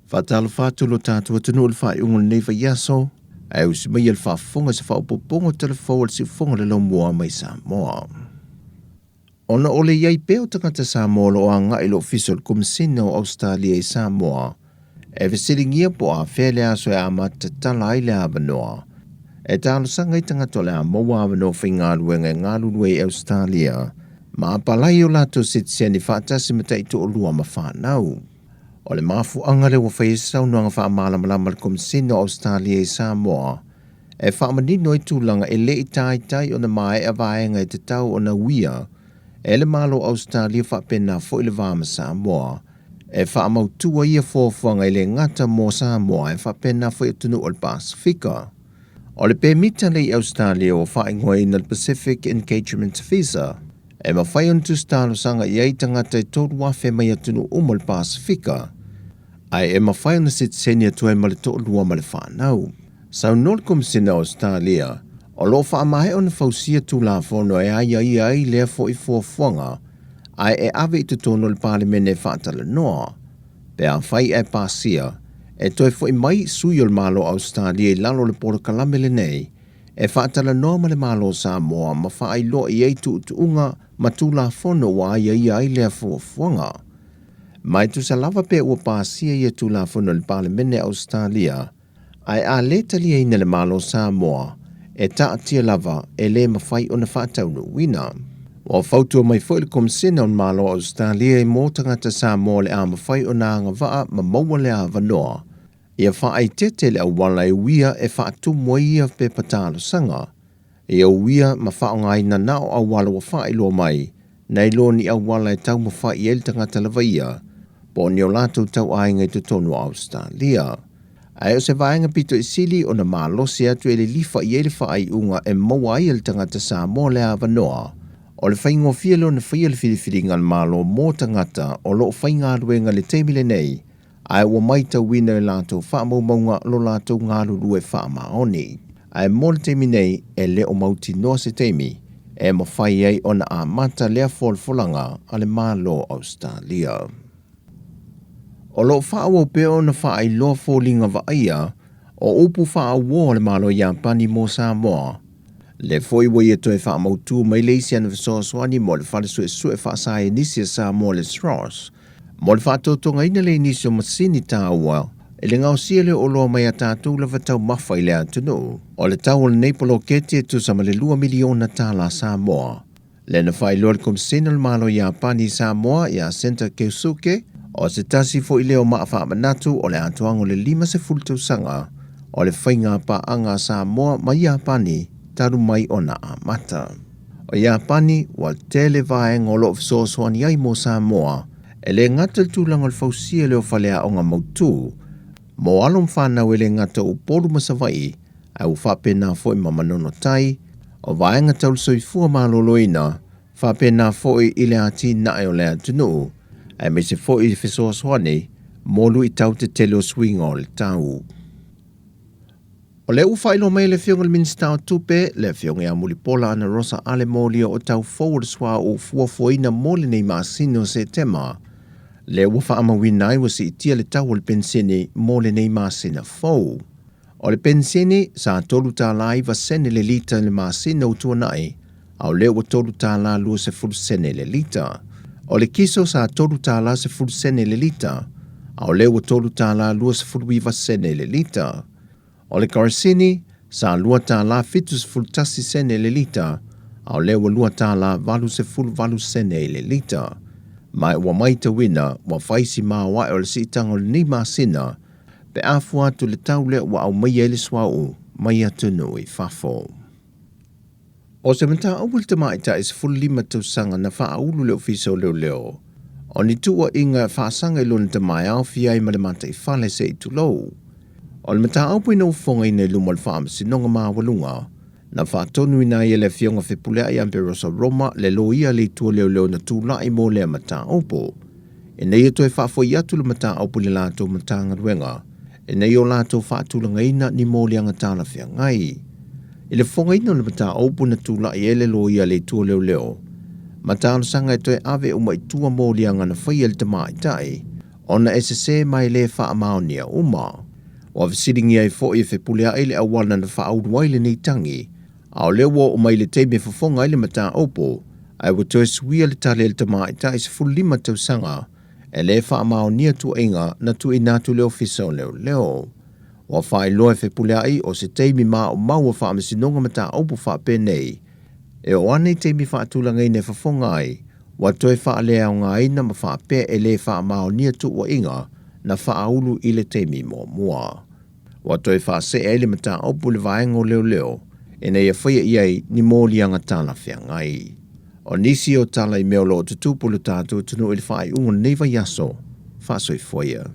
Faatalofa atu lo tatou atunuu i le faaiuga o lenei vaiaso, ae usi maia le faafofoga i se faaopoopoga o tala fou a le siufofoga o le laumua mai Samoa. Ona o le i ai pea o tagata Samoa o lo o agai i le Ofisa o le Komesina o Ausetalia i Samoa, e fesiligia po o afea le aso e amata tatala ai le avanoa e talosaga ai tagata o le a maua avanoa faigaluega e galulue i Ausetalia ma apalai o latou sitiseni faatasi ma taitoalua ma fanau. O le mafuaaga lea ua fai ai se saunoaga faamalamalama a le Komesina o Ausetalia i Samoa e faamanino ai tulaga e le i taitai ona maea vaega e tatau ona uia e le Malo o Ausetalia faapena foi le va ma Samoa e faamautu ai ia fuafuaga e le gata mo Samoa ae faapena foi atunuu o le Pasefika. O le pemita lea i Ausetalia ua faaigoaina le Pacific Engagement Visa e mafai ona tusi talosaga i ai tagata e 3,000 mai atunuu uma o le Pasefika, ae e mafai ona sitiseni atu ai ma le toalua ma le fanau. Saunoa le Komesina o Ausetalia, o lo o faamaea ona fausia Tulafono e aiaia ai lea foi fuafuaga, ae e ave i totonu o le Palemene e faatalanoa. Pe afai ae pasia, e toe foi mai sui o le Malo o Ausetalia i lalo o le polokalame lenei, e faatalanoa ma le Malo o Samoa ma faailoa i ai tuutuuga ma Tulafono ua aiaia ai lea fuafuaga. Ma e tusa lava pe ua pasia ia Tulafono e le Palemene a Ausetalia, ae a le taliaina e le Malo o Samoa, e taatia lava e le mafai ona faataunuuina. Ua fautua mai foi le Komesina o le Malo o Ausetalia i mo tagata Samoa o le a mafai ona agavaa ma maua le avanoa ia faaeteete le auala e uia e faatumu ai ia pepa talosaga, ia uia ma faaaogaina na o auala ua faailoa mai, nai lo ni auala e taumafai i ai le tagata lava ia, po o ni o latou tauaiga i totonu o Ausetalia. Ae o se vaega pito i sili ona malosi atu e lilifa i ai le faaiuga e maua ai e le tagata Samoa le avanoa, o le faigofie lea ona faia le filifiliga a le Malo mo tagata o lo o faigaluega i le taimi lenei, ae ua maitauina e latou faamaumauga lo latou galulue faamaoni. Ae mo le taimi nei, e le o mautinoa se taimi e mafai ai ona amata lea folafolaga a le Malo o Ausetalia. O lo o faaauau pea ona faailoa foliga vaaia o upu faauo a le Malo o Iapani mo Samoa, lea foi ua ia toe faamautu mai le isi ana fesoasoani mo le Fale Suesue Faasaienisi a Samoa le SROS, mo le faatotogaina le nisi o masini taua i le gaosia lea o oloa mai a tatou lava taumafa i le atunuu. O le tau o lenei poloketi e tusa ma le $2 miliona tala Samoa. Lea na faailoa le Komesina o le Malo Iapani i Samoa ia Senta Keisuke, o se tasi foi lea o maa faamanatu o le atoaga o le 50 tausaga o le faiga paaga a Samoa ma Iapani talu mai ona amata. O Iapani ua tele vaega o lo o fesoasoani ai mo Samoa, e le gata i le tulaga o le fausia lea o faleaoga mautu mo alo ma fanau e le gata o Upolu ma Savaii, ae ua faapena foi ma Manono Tai, o vaega tau le soifua maloloina, faapena foi i le atinae o le atunuu, aemaise foi i fesoasoani mo luitau tetele o suiga o le tau. O lea ua faailoa mai e le Afioga i le Minisita o Tupe, le Afioga ia Mulipola Anarosa Ale Molia o tau fou o le suauu fuafuaina mo lenei masina o Setema, lea ua faamauina ai ua siitia le tau o le penisini mo lenei masina fou. O le penisini, sa $3.09 le lita i le masina ua tuanai, a o lea ua $3.20 le lita. O le kiso sa $3.10 le lita, a o lea ua $3.29 le lita. O le kerosene, sa $2.71 le lita, a o lea ua $2.88 le lita. Ma ua maitauina ua fai si maoae o le siitaga o lenei masina pe a fua atu le tau lea ua aumaia ai le suauu mai atunuu i fafo. O se mataupu i le tamaitai 15 tausaga na faaulu le Ofisa o Leoleo, o ni tuuaiga e faasaga i lona tama e aofia ai ma le mataifale se i tulou. O le mataupu ina ua fofogaina i luma o le Faamasinoga Maualuga, na faatonuina ai e le Afioga Fepuleai Amberosa Roma le loia a le Itu o Leoleo na tulai mo lea mataupu, ina ia toe faafoi atu le mataupu i le latou Matagaluega, ina ia o latou faatulagaina ni moliaga talafeagai. I le fofogaina o le mataupu na tulai ai le loia a le Itu o Leoleo, ma talosaga e toe ave uma i tua moliaga na faia e le tamaitai, ona e sesē ma e le faamaonia uma. Ua fesiligia ai foi e Fepuleai le auala na faaulu ai lenei tagi, a o lea ua oo mai i le taimi e fofoga ai le mataupu, ae ua toe suia le tali a le tamaitai 15 tausaga e le faamaonia tuuaiga na tuuina atu i le Ofisa o Leoleo. Ua faailoa e Fepuleai o se taimi maumau o faamasinoga mataupu faapenei, e oo ane i taimi faatulagaina e fofoga ai, ua toe faaleaogaina ma faapea e le faamaonia tuuaiga na faaulu i le taimi muamua. Ua toe faasee ai le mataupu i le vaega o leoleo ina ia faia i ai ni moliaga talafeagai. O nisi o tala i mea o lo o tutupu i lo tatou atunuu i le faaiuga o lenei vaiaso, faasoifua ia.